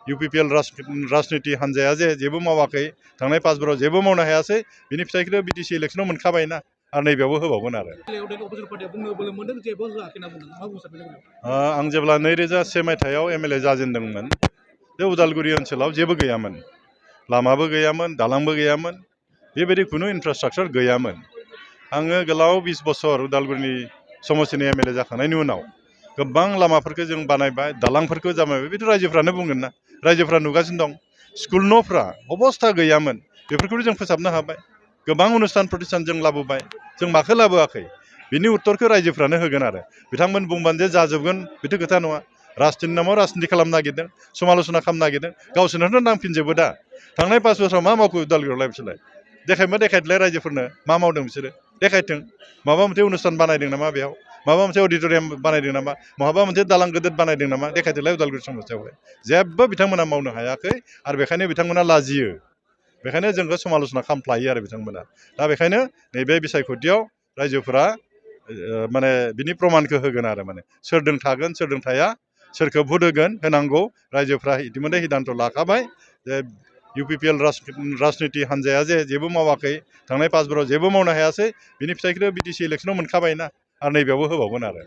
UPPL राजनिति हान्जाया जेबो मावाखै थांनाय 5 बोसोराव जेबो मावनो हायासै बिनि फिथाइखौ BTC इलेक्सनाव मोनखाबायना आरो नैबेयावबो होबावगोन आरो आं जेब्ला 2001 मायथाइयाव MLA जाजेनदोंमोन बे उदालगुरि ओनसोलाव जेबो गैयामोन लामाबो गैयामोन दालांबो गैयामोन बेबायदि खुनु इनफ्रास्ट्राक्चार गैयामोन आङो गोलाव 20 बोसोर उदालगुरिनि समस्तिनि MLA जाखांनायनि उनाव गोबां लामाफोरखौ जों बानायबाय दालांफोरखौ जाबाय बेथ' रायजोफ्रानो बुंगोन ना रायजोफ्रा नुगासिनो दं स्कुल न'फ्रा अबस्था गैयामोन बेफोरखौबो जों फोसाबनो हाबाय गोबां अनुस्थान प्रतिष्ठान जों लाबोबाय जों माखौ लाबोआखै बिनि उत्तरखौ रायजोफ्रानो होगोन आरो बिथांमोन बुंबानो जे जाजोबगोन बेथ' खोथा नङा राजनितिनि नामाव राजनिति खालामनो नागिरदों समाल'सना खालामनो नागिरदों गावसोरनोथ' नांफिनजोबो दा थांनाय 5 बोसोराव मा मावखो उदालगुरियावलाय बिसोरलाय देखायदोलाय रायजोफोरनो मा मावदों बिसोरो देखायथों माबा मोनसे अनुस्थान बानायदों नामा बेयाव माबा मोनसे अडिट'रियाम बानायदों नामा माबा मोनसे दालां गिदिर बानायदों नामा देखायदोलाय उदालगुरि समस्तियावलाय जेबो बिथांमोना मावनो हायाखै आरो बेखायनो बिथांमोना लाजियो बेखायनो जोंखौ समाल'सना खालामफ्लायो आरो बिथांमोना दा बेखायनो नैबे बिसायख'थियाव रायजोफोरा माने बिनि प्रमानखौ होगोन आरो माने सोरदों थागोन सोरदों थाया सोरखौ भट होगोन होनांगौ रायजोफ्रा इतिमধ্যे हिदान्त लाखाबाय जे UPPL राजनिति हान्जाया जेबो मावाखै थांनाय 5 बोसोराव जेबो मावनो हायासै बिनि फिथाइखौ BTC इलेक्सनाव मोनखाबायना आरो नैबेयावबो होबावगोन आरो